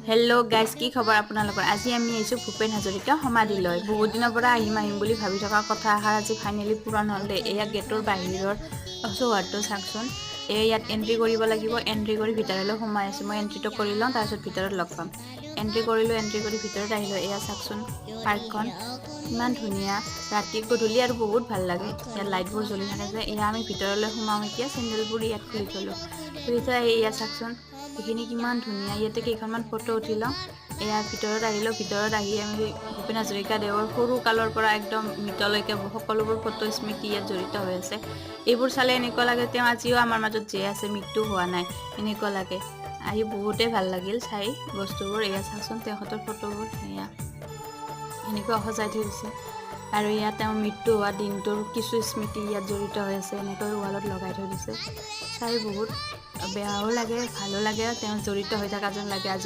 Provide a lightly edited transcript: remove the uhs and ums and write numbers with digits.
Hello' guys, কি খবৰ আপোনালোকৰ? আজি আমি আহিছোঁ ভূপেন হাজৰিকা সমাধিলৈ। বহুত দিনৰ পৰা আহিম আহিম বুলি ভাবি থকা কথা এষাৰ আজি ফাইনেলি পূৰণ হ'ল দেই। এয়া গেটৰ বাহিৰৰ চৌহদটো চাওকচোন। এই ইয়াত এণ্ট্ৰি কৰিব লাগিব। এণ্ট্ৰি কৰি ভিতৰলৈ সোমাই আছোঁ। মই এণ্ট্ৰিটো কৰি লওঁ, তাৰপিছত ভিতৰত লগ পাম। এণ্ট্ৰি কৰিলোঁ, এণ্ট্ৰি কৰি ভিতৰত আহিলোঁ। এয়া চাওকচোন পাৰ্কখন, ইমান ধুনীয়া। ৰাতি গধূলি আৰু বহুত ভাল লাগে, ইয়াত লাইটবোৰ জ্বলি থাকে যে। এয়া আমি ভিতৰলৈ সোমাওঁ এতিয়া। চেণ্ডেলবোৰ ইয়াত খুলি থ'লোঁ। খুলি থৈ আহি এয়া চাওকচোন, এইখিনি কিমান ধুনীয়া। ইয়াতে কেইখনমান ফটো উঠি লওঁ। এয়া ভিতৰত আহিলোঁ। ভিতৰত আহি আমি ভূপেন হাজৰিকা দেৱৰ সৰু কালৰ পৰা একদম মৃতলৈকে সকলোবোৰ ফটো, স্মৃতি ইয়াত জড়িত হৈ আছে। এইবোৰ চালে এনেকুৱা লাগে তেওঁ আজিও আমাৰ মাজত জীয়াই আছে, মৃত্যু হোৱা নাই, এনেকুৱা লাগে। আহি বহুতেই ভাল লাগিল চাই বস্তুবোৰ। এয়া চাওকচোন তেখেতৰ ফটোবোৰ, এয়া এনেকুৱা সজাই থৈ দিছে। আৰু ইয়াত তেওঁৰ মৃত্যু হোৱা দিনটোৰ কিছু স্মৃতি ইয়াত জড়িত হৈ আছে, এনেকৈ ৱালত লগাই থৈ দিছে। চাই বহুত বেয়াও লাগে, ভালো লাগে। তেওঁ জড়িত হৈ থকা যেন লাগে আজিও।